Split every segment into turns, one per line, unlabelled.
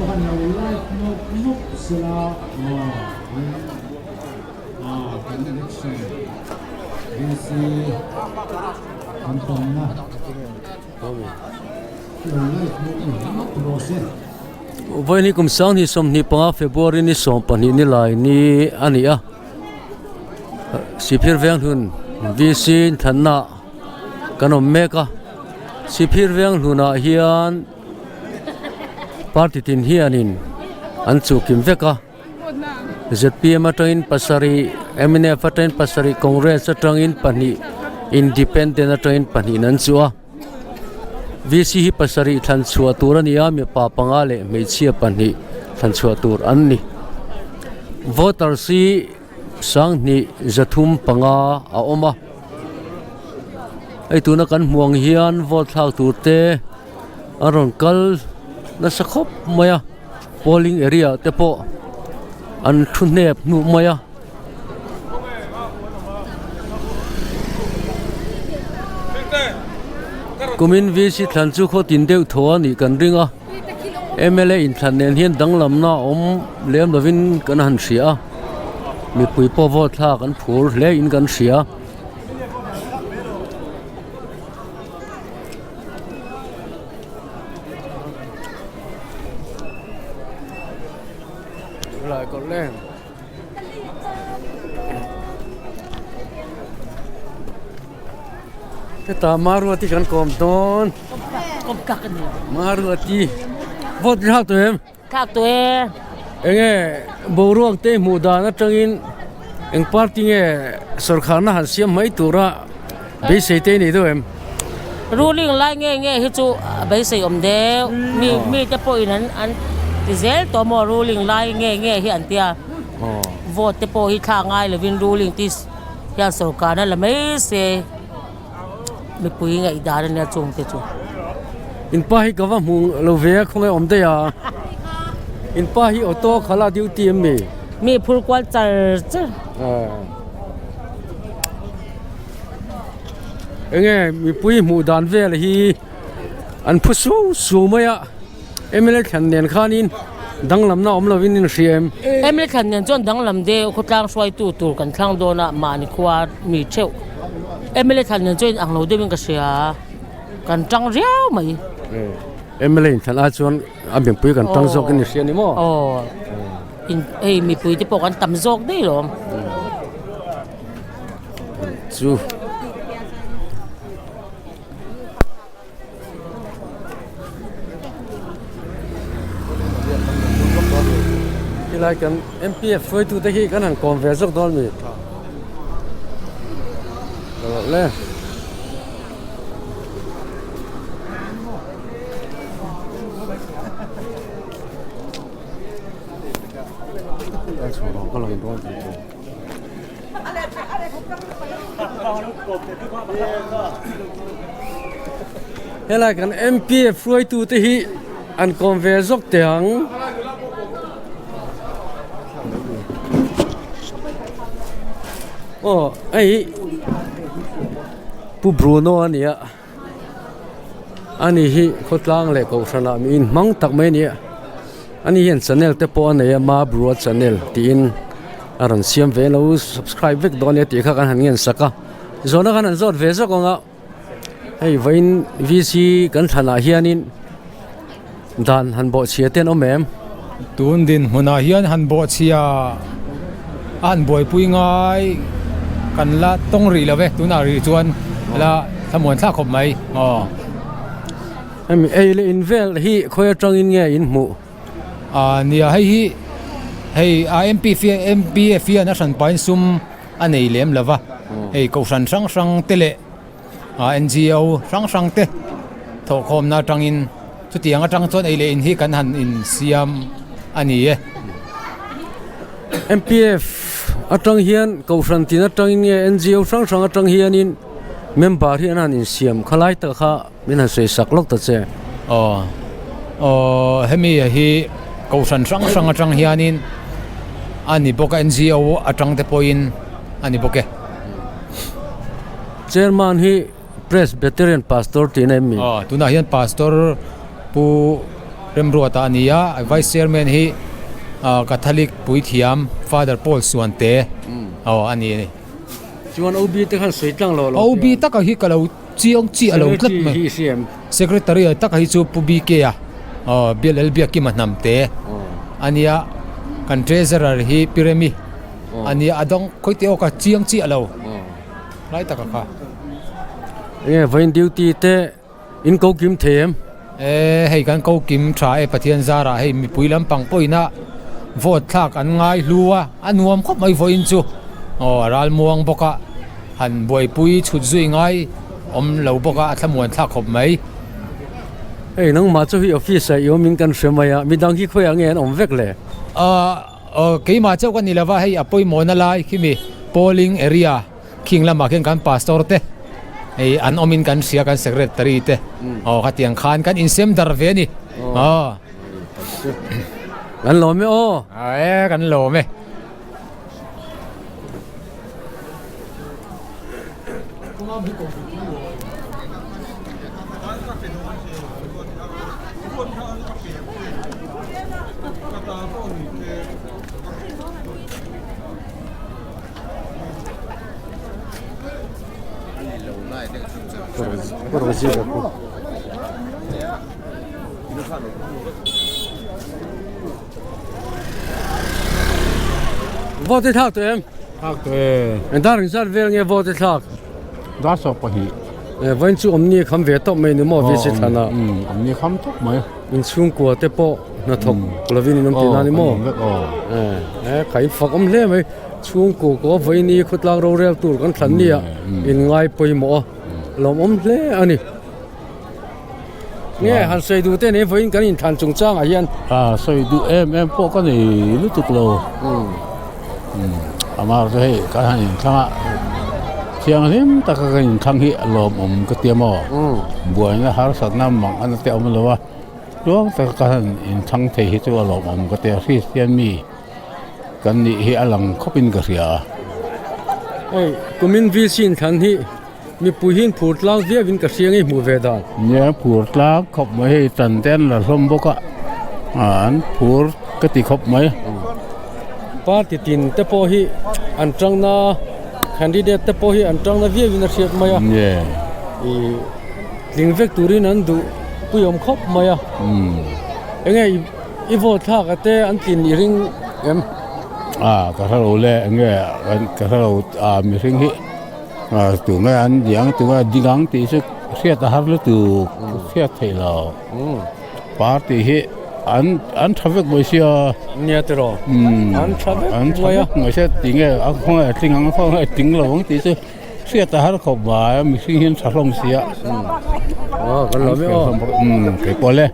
khan lo like nawk nawk sela aw in ah kan election VC kan tamna lo like nawk nawk rawh se.
Vawiin hi kum sanghnih 25 February ni 12 ni lai ni a ni a Sihphir Venghlun VC inthanna kan awm mek a Sihphir Venghlunah hian party tin hianin an chuhkim vek a zpm atangin pasarih mnf atangin pasarih congress atangin pahnih independent atangin pahnih an chuh a vc hi pasarih thlan chhuah tur a ni a mipa panga leh hmeichhia pahnih thlan chhuah tur an ni voters hi sanghnih 305 a awm a hei tuna kan hmuh ang hian vote thlak tur te a rawn kal nasa khawp mai a polling area te pawh an thu hnep hnuh mai a. Kumin VC thlan chu khaw tin deuh thaw a nih kan ring a mla inthlan nen hian danglamna a awm lem lovin kan han hria a mipui pawh vote thlak an phur hle in kan hria. Heta Maruati kan kawm dawn. Maruati vote thlak tawh em?
Thlak tawh e.
Enge boruak te hmuh dan atangin eng party nge sawrkharna han siam mai tura beisei te nei deuh em?
Ruling lai nge nge hi chu beisei awm deuh mi mi te pawhin an an ti zel tawh maw ruling lai nge nge hi an tia vote te pawh hi thlak ngai lovin ruling ti hian sawrkarna la mai se mipui ngaihdan ania chung te chu.
In pa hi ka va hmu lo ve a khawnge awm daih a in pa hi auto khala duty em ni?
Mi phur kual char char.
Enge mipui hmuh dan vel hi an phu su su mai a mla thlan nen khanin danglamna awm lovin in hria em?
Mla thlan nen chuan danglam deuh khawtlang hruaitu tur kan thlang dawn a mahni khua mi theuh mla thlan nen chuan inang lo deuhin ka hria kan tang riau mai.
Mla inthlan ai chuan a mipui kan tang zawk in i hria ni maw?
Aw hei mipui te pawh kan tam zawk daih lawm.
Chu Helai kan MPF hruaitu te hi kan han kawm ve zawk dawn mi le. Helai kan MPF hruaitu te hi an kawm ve zawk teh ang. Aw hei Pu Bruno a ni a ani hi khawtlang leh kohhran ah mi inhmang tak mai a ni a. Ani hian channel te pawh a nei a Mabrua channel tiin a rawn siam ve lo subscribe vek dawn nia tih kha kan han ngen sak a zawhna khan an zawt ve zawk ang a hei vawiin VC kan thlanah hianin dan han bawhchhia te an awm em?
Tun dinhmunah hian han bawhchhia a han buaipui ngai kan la tawng rih lo ve tunah rih chuan la thlamuan thlak khawp mai aw.
Hemi ei leh in vel hi khawi atangin nge in hmuh?
Aaa nia hei hi hei a MP MPF hian a hran pahin sum a nei lem lo va, hei kohhran hrang hrang te leh aaa NGO hrang hrang te thawhkhawmna atangin chutiang atang chuan ei leh in hi kan han insiam a ni e.
MPF atang hian kohhran tin atangin nge NGO hrang hrang atang hianin member hi an han insiam khalai tak kha Min han sawi sak lawk ta che.
Aw aw hemi hi kohhran hrang hrang atang hianin a ni bawk a NGO atang te pawhin a ni bawk e.
Chairman hi Presbyterian Pastor tihna em mi?
Aw tunah hian Pastor Pu Remruata a ni a, Vice Chairman hi Catholic puithiam Father Paul Suante aw a ni a ni.
Chuan OB te khan sawi tlang lo lo.
OB taka hi ka lo chiang chiah lo tlat mai.
Secretary hi CM.
Secretary taka hi chu Pu BK a aw Bial L Biakima Hnamte a nia, kan Treasurer hi Pi Remi a nia, a dang khawi tih awk a chiang chiah lo lai taka kha.
Enge vawiin duty te In ko kim thei em?
E, hei kan ko kim tha e Pathian zarah hei mipui lampang pawhin a vote thlak an ngai hlu a, a nuam khawp mai vawiin chu. Aw, a ral muang bawk a, han buaipui chhut zui ngai awm lo bawk a, a thlamuan thlak khawp mai.
Hei nangmah chu hi office ah i awmin kan hre mai a, midang hi khawiah nge an awm vek le?
Aw, keimah chauh ka ni lova, hei a pawimawhna lai khimi polling area. Khing lamah khian kan pastor te hei an awmin kan hria kan secretary te aw khatiang khan kan insem dar ve a ni aw.
Kan lawm e aw.
E kan lawm e.
Vote i thlak tawh em?
Thlak tawh e.
Engdang ring zat vel nge vote i thlak?
Dar sawk pahnih.
E vawiin chu awmni kham ve tawp mai ni maw VC thlan ah?
Awmni kham tawp mai.
Inchhungkua te pawh hnathawk lovin in awm tih na ni maw? E kha in fak awm hle mai. Chhungkaw kaw vawiini khawtlang rorel tur kan thlan nia in ngai pawimawh a lawmawm hle a ni. Nge han sawi duh te nei vawiin kan inthlan chungchang ah hian.
A sawi duh em em pawh ka nei lutuk lo. Amah chu hei kan han inthlang a thianghlim taka kan inthlang hi a lawmawm ka ti a maw. Buaina harsatna mang ana te awm lo a tluang taka kan han inthlang thei hi chu a lawmawm ka ti a Kristian mi. Kan nih hi a lang khawpin ka hria a.
Hei kumin VC in thlan hi mipui hi in phur tlang viau in ka hria ngei hmuh ve dan.
Nia phur tlang khawp mai hei tan te an la hlawm bawk a, an phur ka ti khawp mai.
Party tin te pawh hi an tangna candidate te pawh hi an tangna viau in a hriat mai a.
Nia.
Ih tling vek turin an duh puiawm khawp mai a. Enge I vote thlak a te an tlin i ring em?
A ka hre lo le enge ka hre lo a mihring hi tunge an diang tunge a ding ang tih chu hriat a har lutuk hriat theih lo party hi an an tha vek mai sia
nia tiraw an tha vek
an tha vek mai sia tinge a khawngaih a tling ang a khawngaih a tling lo ang tih chu hriat a har khawp mai a mihring hi an tha hlawm sia
kan lo mi aw
keipawh le.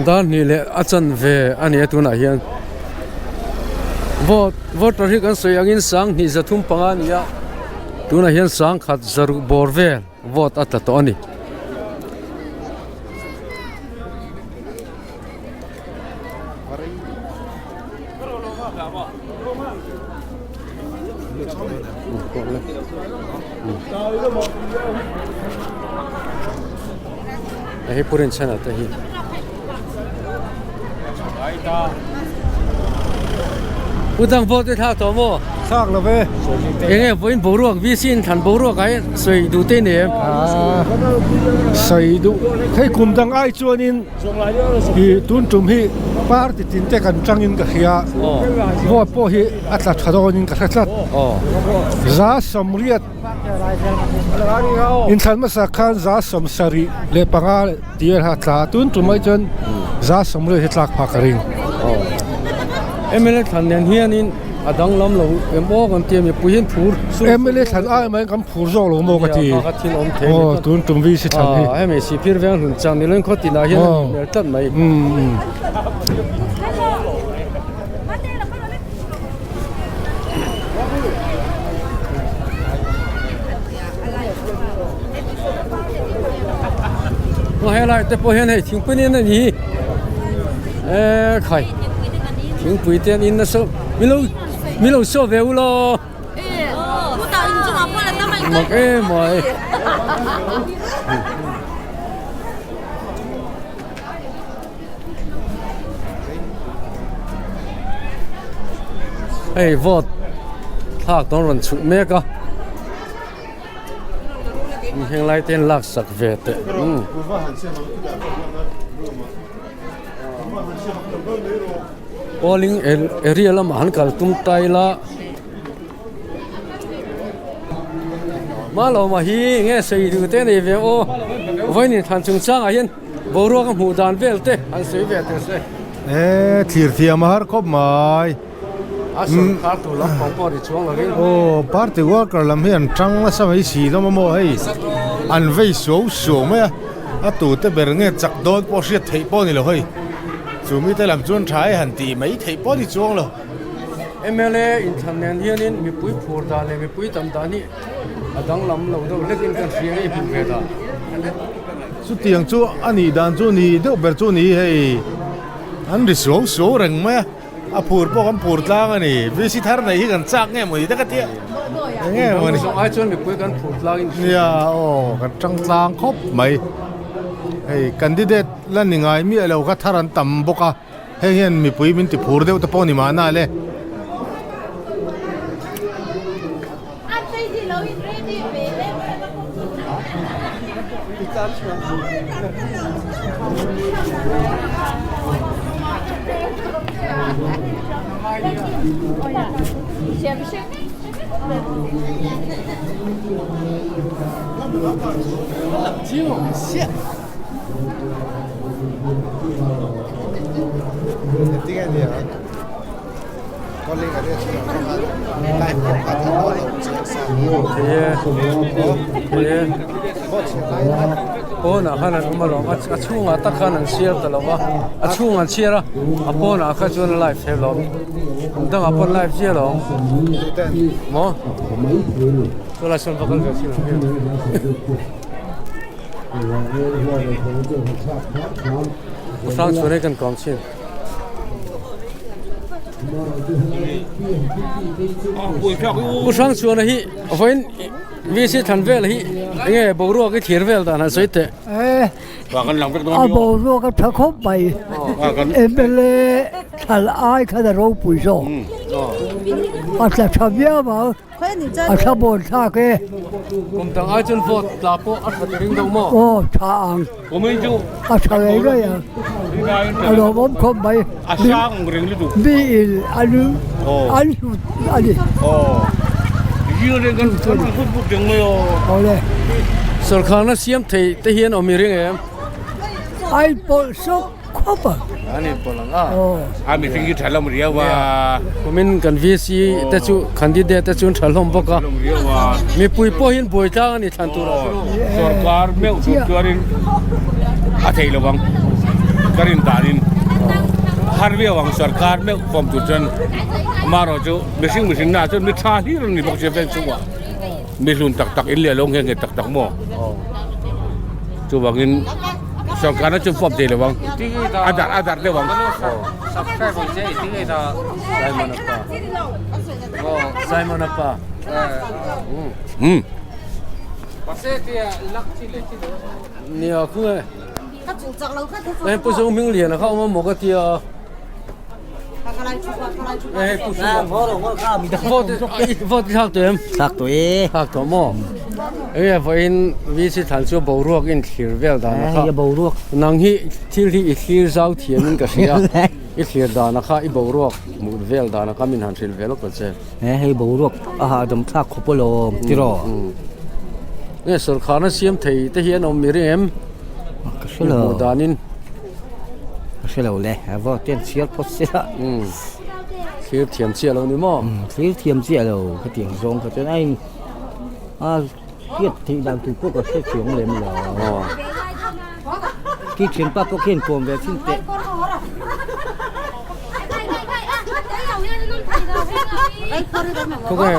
Dar hnih leh a chanve a ni a tunah hian vote voter hi kan sawi angin sanghnih zathum panga a ni a tunah hian sangkhat zaruk bawr vel vote a tla tawh a ni. Hei purin chhan te hi. Udang vote te thak tawh maw?
Thak lo ve.
Enge vawiin boruak VC in thlan boruak ah hian sawi duh te nei em?
Sawi duh. Hei kum dang ai chuanin i tun tum hi party tin te kan tangin ka hria. Vote pawh hi a tla tha dawnin ka hre tlat. Za sawmriat Inthlan hmasa khan 75 tih a tla a, tun tum mai chuan 70 hi tlak phah ka ring.
MLA thlan nen hianin a danglam lo em aw kan tia mipui hian phur
MLA thlan ai mai kan phur zawk lo maw ka ti
kha thil awm thei
aw tun tum VC thlan hi
a hemi Sihphir veng hlun chang ni loin khaw tinah hian a nih hmel tlat mai. Aw helai te pawh hian hei thingpui nen a ni hi e khai thingpui te an in nasa milo milo saw ve u law mak em mai. Hei vote thlak dawn rawn chhuh mek a heng lai te an lak sak ve teh umm polling area lamah an kal tum ta ila Malawma hi nge sawi duh te nei ve aw vawiin inthlan chungchangah hian. Boruak a hmuh dan vel te an sawi ve teh se.
E thlir thiam a har khawp mai.
A sawrkar tur lam pang pawh ni chuang lovin.
Aw party worker lam hi an tang nasa mai si hlawm a maw hei an vei suau suau mai a, a tute ber nge chak dawn pawh hriat theih pawh ni lo hei chu mite lam chuan tha e han tih mai theih pawh ni chuang lo.
Mla inthlan nen hianin mipui phur dan leh mipui tam dan hi a danglam lo deuh hlekin kan hria nge hmuh ve dan.
Chutiang chu a nih dan chu ni deuh ber chu ni hei an ri suau suau reng mai a, a phur pawh kan phur tlang a ni VC thar nei hi kan chak nge mawni te ka tia eng nge mawni.
Zawng ai chuan mipui kan phur tlang in
nia aw kan tang tlang khawp mai hei candidate la ni ngai miah lo kha thar an tam bawk a. Heng hian mipui min ti phur deuh te pawh ni mahna le.
Pawnah khan an awm alawm a chhungah tak khan an chhiar ta lo va a chhungah an chhiar a a pawnah kha chuan a live thei alawm dangah pawh an live chiah alawm maw chulai sawn va kal ve chin ang hian. Hrang chhun hi kan kawm chin. Pu Hrang chhuana hi vawiin VC thlan vel hi enge boruak hi thlir vel dan han sawi teh.
A boruak a tha khawp mai. MLA thlan ai khan a ropui zawk. A tla tha viau ang. A tha bawn thlak e.
Kum dang ai chuan vote tla pawh a tha ring deuh maw?
Aw tha ang. A tha ngei ngei ang. A lawmawm khawp mai.
A sang ang ring lutuk.
Mi in an an hlut a ni.
Aw. Zing atang kan kan vut vut reng mai aw.
Awle.
Sawrkharna siam thei te hian awm i ring em?
Ai pawlh sawk. Khawp a.
An in pawlh ang a.
A mihring hi tha hlawm riau a.
Kumin kan VC te chu candidate te chu an tha hlawm bawk a. Mipui pawh hian buai tlang a ni thlan tur ah chuan.
Sorkar meuh tur chuanin a thei lo ang. Ka rin danin har viau ang sorkar meuh form tur chuan amaherawh chu mihring mihring naah chuan mi tha hlir an ni bawk sia veng chungah mi hlun tak tak in leh lo nghe nghe tak tak maw. Chuvangin. Sorkarna chu fawp thei lo ang. A darh a darh deuh ang.
Subscribe ang che i ti ngei ta. Simon apa. Oh, Simon apa.
Hmm.
Nia khu e. Em pu zo ming lian kha awm maw ka tia. Ê pu su. Vote vote thak tu em?
Thak tu e.
Thak tu maw? Enge vawiin VC thlan chu boruak in thlir vel dan a kha.
Enge boruak?
Nang hi thil hi i thlir zau thiam in ka hria. I thlir dan a kha i boruak hmuh vel dan a kha min han hrilh ve lawk ta che.
He hei boruak a hahdam thlak khawp alawm tiraw?
Nge sawrkharna siam thei te hi an awm mi ring em?
Ka hre lo.
Hmuh danin.
Ka hre lo le, vote te an chhiar phawt se la.
Thlir thiam chiah lo ni maw?
Thlir thiam chiah lo khatiang zawng kha chuan a in a hriat theih dan tur pawh ka hre chuang lem lo. Khi thianpa pawh khian kawm ve thin teh.
Khawnge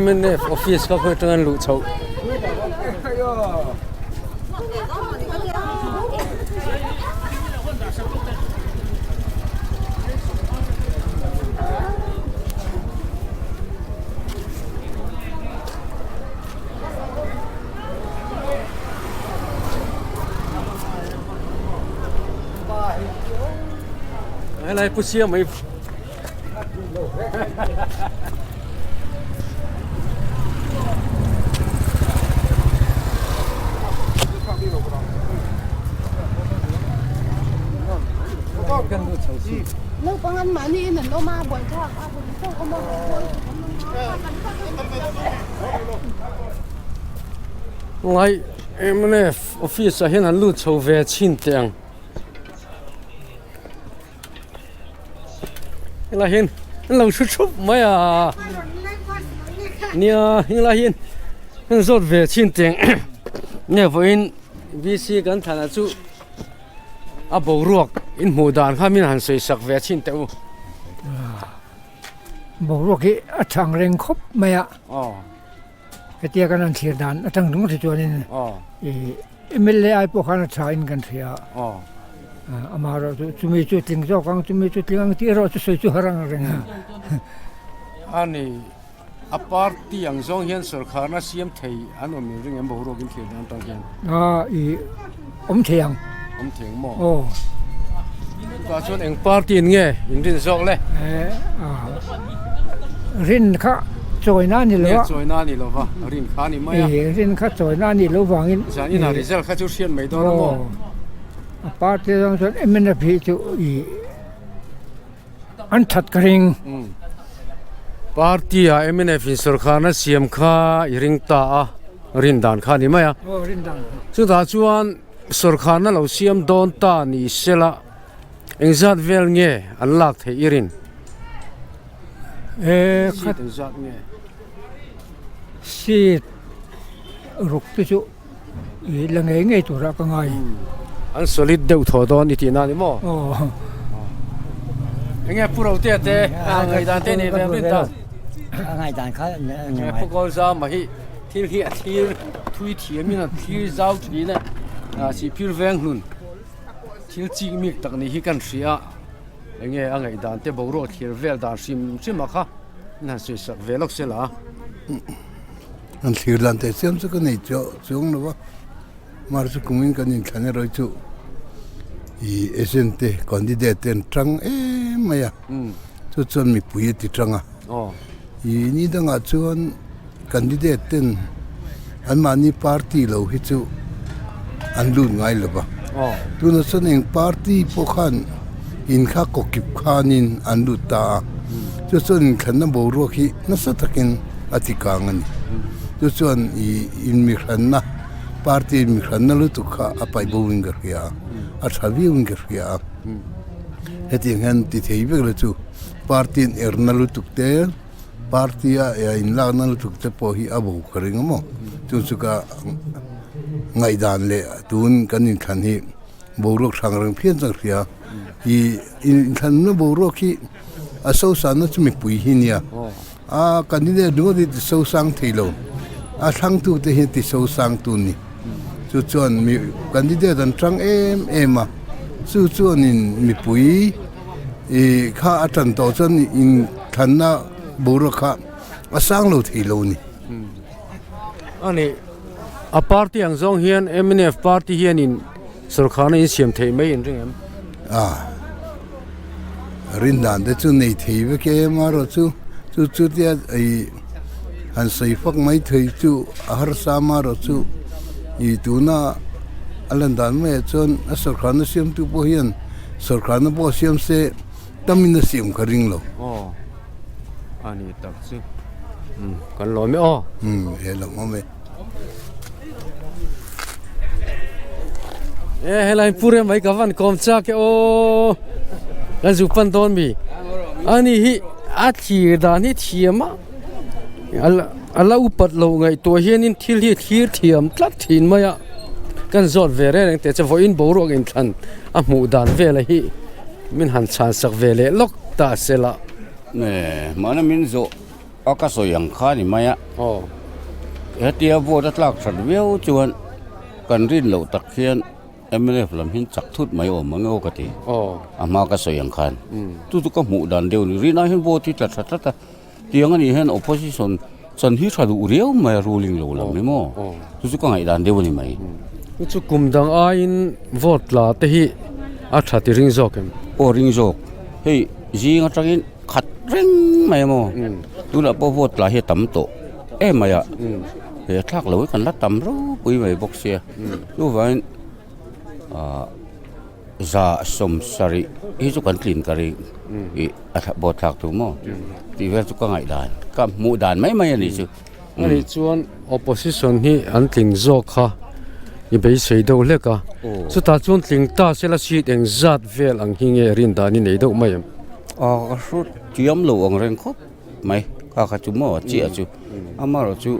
mnf office kha khawi atanga an luh chhoh. Helai pu siam mai
Naupang an mahni in an awm a, buaithlak a bul chauh awm a.
Ngai mnf office ah hian an lut chho ve chhin teh ang. Helai hian an lo thu thup mai a nia helai hian an zawt ve chhin teng nge vawiin VC kan thlan ah chu a boruak in hmuh dan kha min han sawi sak ve chhin teh u.
Boruak hi a chhang reng khawp mai a hetia kan han thlir dan atang ringawt hi chuanin ih MLA ai pawh khan a tha in kan hria a, amaherawh chu chumi chu tling zawk ang chumi chu tling ang tih erawh chu sawi chu har ang reng a.
A ni, a party ang zawng hian sawrkharna siam thei an awm in ring em boruak in thlir dan atang hian?
A i awm thei ang.
Awm thei ang maw?
Aw.
Chutah chuan eng party in nge in rin zawk le?
Rin kha chawina a ni lo a.
Nge chawina a ni lo va, rin kha a ni mai a.
Rin kha chawina a nih loh vangin.
Zan inah result kha chu hriat mai dawn a maw?
A party zawng chuan MNF hi chu i an that ka ring.
Party ah MNF in sawrkharna siam kha i ring ta a, rin dan kha a ni mai a. Chutah chuan sawrkharna lo siam dawn ta ni sela engzat vel nge an lak theih i rin? Seat engzat nge?
Seat ruk te chu i la ngei ngei turah ka ngai.
An solid deuh thaw dawn i tihna a ni maw?
Aw.
Enge Pu Rotea te a ngaihdan te nei ve rin ta?
A ngaihdan kha
Enge Pu Kawlzama hi thil hi a thlir thui thiamin a thlir zau thin a, Sihphir veng hlun thil chik mik tak ni hi kan hria a, enge a ngaihdan te boruak thlir vel dan hrim hrim a kha in han sawi sak ve lawk sela.
An thlir dan teh chiam chu ka nei chuang lo va, mar chu kumin kan inthlan erawh hi chu ih agent te candidate te an tang em mai a, chu chuan mipui a ti tang a, ih ni dangah chuan candidate ten anmahni party lo hi chu an lut ngai lo va, tunah chuan eng party pawh khan inkha kawkip khanin an lut ta a, chu chuan inthlanna boruak hi nasa takin a ti kang a ni. Chu chuan ih inmihranna party inmihranna lutuk kha a paih bo in ka hria a, a tha viau in ka hria a. Hetiang hian ti thei vek lo chu party in erna lutuk te party a inlakna lutuk te pawh hi a bo ka ring a maw. Chu chu ka ngaihdan leh tun kan inthlan hi boruak hrang reng phian chuan ka hria. Ih inthlanna boruak hi a sosana chu mipui hi nia. A candidate ringawt hi ti sosang thei lo, a thlangtute hi ti sosang tu ni. Chu chuan mi candidate an tang em em a, chu chuanin mipui ih kha a tan tawh chuan inthlanna boruak kha a sang lo thei lo a ni.
A ni, a party ang zawng hian mnf party hianin Sawrkharna in siam theih mai in ring em?
A, rin dan te chu nei thei vek em a rawh chu, chu chu tia ih han sawi fak mai thei chu a harsa ma rawh chu ih tuna a lan dan maiah chuan a sawrkharna siamtu pawh hian sawrkharna pawh siam se tamin a siam ka ring lo.
Aw, a ni tak chu, kan lawm e aw.
Umm, he lam awm e.
E helai pure mai ka van kawm chak e aw kan zu pan dawn mi ani hi a thlir dan hi thiam a a la upat loh ngaihtuah hianin thil hi a thlir thiam tlat thin mai a kan zawt ve reng reng teh che vawiin boruak inthlan a hmuh dan vel hi min han chhan sak ve leh lawk ta se la.
Mahna min zawh a ka sawi ang kha ni mai a hetia vote a tlak that viau chuan kan rin loh tak hian. Mnf lam hian chak thut mai awm ang aw ka ti. A hma ka sawi ang khan. Chu chu ka hmuh dan deuh a ni. Rinai hian vote hi tla tha tlat a. Tiang a nih hian opposition chan hi tha duh riau mai a ruling lo lam hi maw. Chu chu ka ngaih dan deuh a ni mai.
Chu chu kum dang aiin vote tla te hi a tha ti ring zawk em?
Aw ring zawk. Hei zing atangin khat reng mai a maw. Tunah pawh vote tla hi a tam tawh em mai a. He thlak lo hi kan la tam ropui mai bawk sia. Chuvangin ah 70 hi chu kan tlin ka ring ih a board thlak tur maw tih vel chu ka ngaih dan ka hmuh dan mai mai a nih chu.
A nih chuan opposition hi an tling zawk kha i beisei deuh hlek a, chutah chuan tling ta sela seat eng zat vel ang hi nge rin dan i nei deuh mai em?
Ah ka hrut thiam lo ang reng khawp mai kha kha chu maw chiah chu amaherawhchu.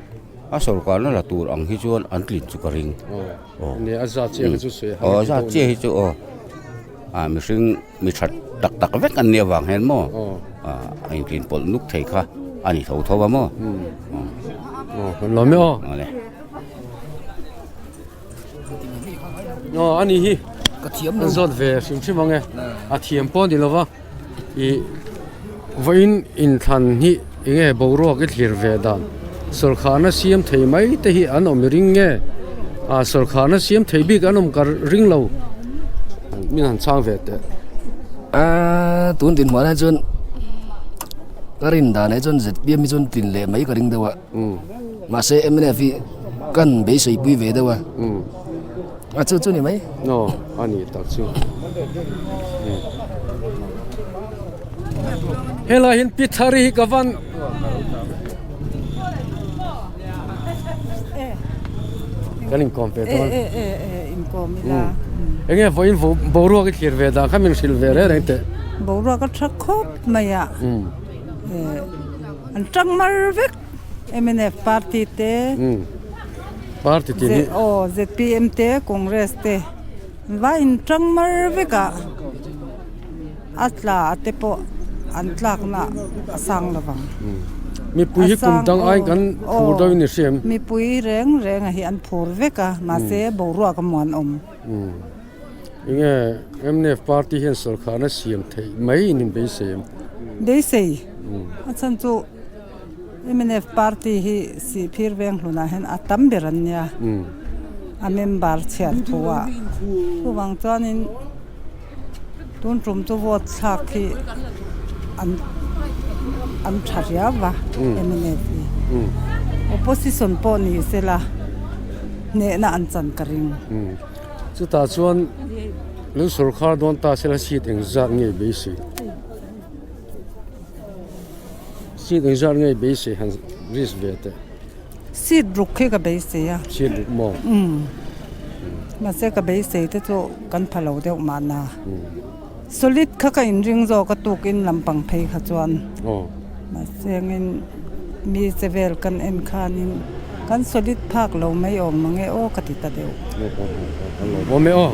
A sorkarna la tur ang hi chuan an tlin chu ka ring.
Aw. Nia a zat chiah hi chu sawi
har. Aw a zat chiah hi chu aw. A mihring mi that tak tak vek an nih avang hian maw a intlin pawlh nuk thei kha a ni tho tho a maw.
Aw kan lawm e aw.
Awle.
Aw ani hi ka thiam lo. Zawt ve hrim hrim ang e. A thiam pawh ni lova i vawiin inthlan hi enge boruak i thlir ve dan sawrkharna siam thei mai te hi an awm i ring nge a sawrkharna siam thei bik an awm ka ring lo min han chhang ve teh.
A tun dinhmun ah chuan ka rin dan ah chuan zpm hi chuan tlin leh mai ka ring deuh a. Mahse mnf hi kan beisei pui ve deuh a, a chu chu ni mai.
Aw a ni tak chu. Helai hian pi thari hi ka van kan inkawm ve dawn.
Inkawm ila.
Enge vawiin boruak i thlir ve dan kha min hrilh ve reng reng teh.
Boruak a tha khawp mai a. An tang mar vek mnf party te
party tin hi
aw zpm te congress te an vaiin tang mar vek a a tla te pawh an tlak na a sang lo vang
mipui hi kum dang aiin kan phur deuh in i hria em
mipui reng reng a hi an phur vek a mahse boruak a muan awm.
Enge mnf party hian sawrkharna siam theih mai in in beisei em?
Beisei? A chhan chu mnf party hi Sihphir veng hlunah hian a tam ber an nia. A member chhiat thu ah. Chuvang chuanin tun tum chu vote thlak hi an an tha riau va mnf hi. Opposition pawh ni sela hnehna an chan ka ring.
Chutah chuan lo sawrkhar dawn ta sela seat engzat nge beisei? Seat engzat nge beisei han risk ve teh.
Seat ruk khi ka beisei a.
Seat ruk maw?
Umm. Mahse ka beisei te chu kan pha lo deuh mahna. Solid kha ka inring zawk a tukin lampang phei kha chuan.
Aw.
Mahse engin mi che vel kan en khanin kan solid phak lo mai awm mang e aw ka ti ta deuh.
Aw aw awm e aw.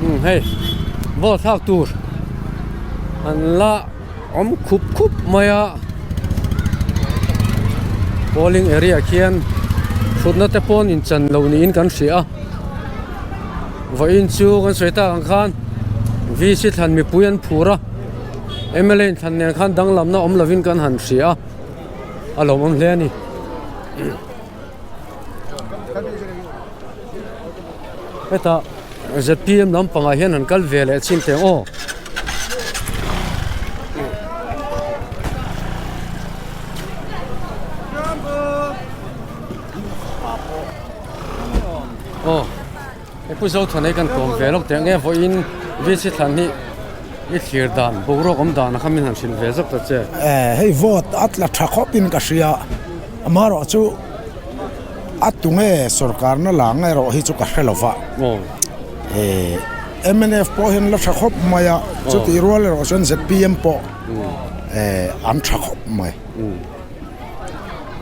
Umm hei vote thlak tur an la. Awm khup khup mai a polling area khian thutna te pawn inchan lo niin kan hria a vawiin chu kan sawi tak ang khan VC thlan mipui an phur a mla in thlan nen khan danglamna awm lovin kan han hria a a lawmawm hle a ni. Hetah zpm lampangah hian an kal ve leh chin teh aw. Aw he pu Zothana hi kan kawm ve lawk teh ang e vawiin VC thlan hi i thlir dan boruak awm dan a kha min han hrilh ve zawk ta che.
Hei vote a tla tha khawpin ka hria amaherawhchu. A tunge sorkarna la ang erawh hi chu ka hre lo va. Mnf pawh hian la tha khawp mai a, chutih rual erawh chuan zpm pawh an tha khawp mai.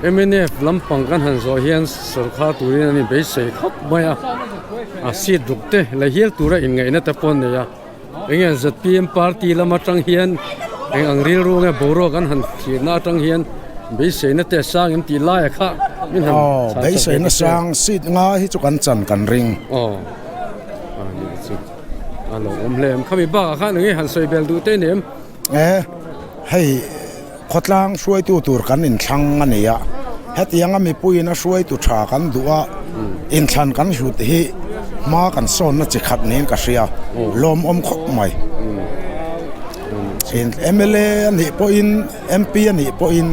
Mnf lampang kan han zawh hian sorkar turin an inbeisei khawp mai a, a seat ruk te la hial tura inngaihna te pawh an nei a. Enge zpm party lam atang hian eng ang rilru nge boruak an han thirna atang hian beiseina te a sang em tih laia kha min han
Aw, beiseina sang seat nga hi chu kan chan kan ring.
Aw, a nih chu a lo awm hle em. Khami bakah khan enge han sawi bel duh te nem?
E, hei khawtlang hruaitu tur kan inthlang a ni a, hetianga mipuiin a hruaitu tha kan duh a, inthlan kan hlut hi hma kan sawnna chi khat niin ka hria, lawmawm khawp mai. Mla a nih pawhin MP a nih pawhin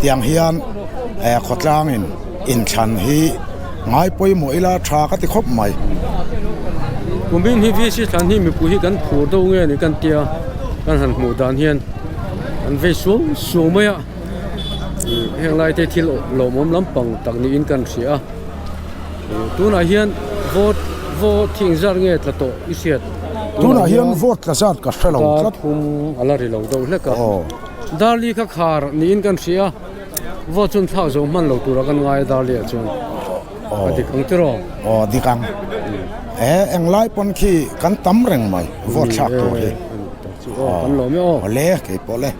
tiang hian khawtlangin inthlan hi ngai pawimawh ila tha ka ti khawp mai.
Kumin hi VC thlan hi mipui hi kan phur deuh nge ni kan tia kan han hmuh dan hian an vei suau suau mai a heng lai te thil lawmawm lampang tak niin kan hria a tunah hian vote vote thing zat nge tla tawh i hriat
tunah hian vote tla zat ka hre lo tlat
thum a la ri lo deuh hlek a darli kha khar niin kan hria a vote chun thlak zo hman lo tura kan ngai a darli ah chuan a dik ang tiraw
aw dik ang e englai pawn khi kan tam reng mai vote thlak tur hi.
Chu aw kan lawm e aw.
Awle kei pawh le.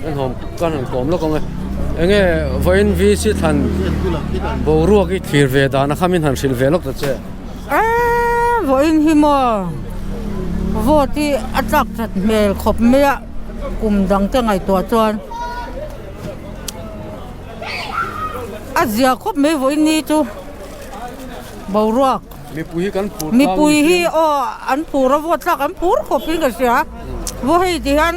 Kan hawm kan han kawm lawk ang e. Enge vawiin VC thlan boruak i thlir ve dan a kha min han hrilh ve lawk ta che.
Eee vawiin hi maw vote hi a tlak that hmel khawp mai a. Kum dang te ngaihtuah chuan a zia khawp mai vawiin ni chu boruak
mipui hi kan phur
mipui hi aw an phur a vote thlak an phur khawp in ka hria vaw hei ti hian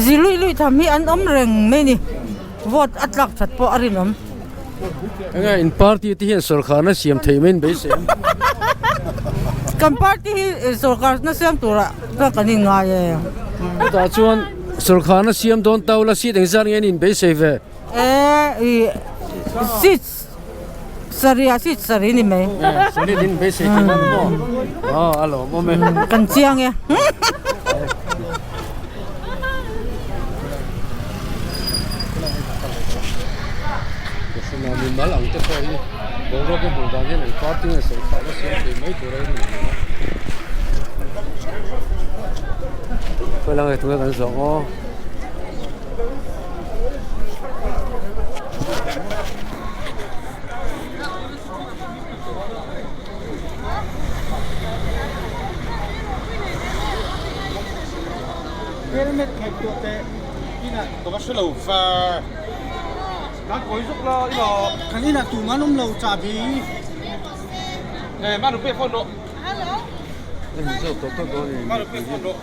zi luih luih tham hi an awm reng mai a ni vote a tlak that pawh a rinawm.
Enge in party te hian sawrkharna siam theih mai in beisei em?
Kan party hi sawrkharna siam turah chuan kan inngai e.
Chutah chuan sawrkharna siam dawn tau la seat engzat nge an in beisei ve?
E i seat sarih ah seat sarih ni mai.
Solid in beisei thei dawn maw? Aw a lawmawm e.
Kan chiang e.
Mimal ang te pawh hi boruak hi hmuh dan hian an party nge sawrkhar na siam thei mai tur a in hmuh a khawi lai nge tunge kan zawh ang aw.
Helmet khaih tuah teh inah ka va hre lo va kan kawi zawk la ila kan inah tumah an awm lo chahbi e manu pe phone rawh manu pe phone rawh.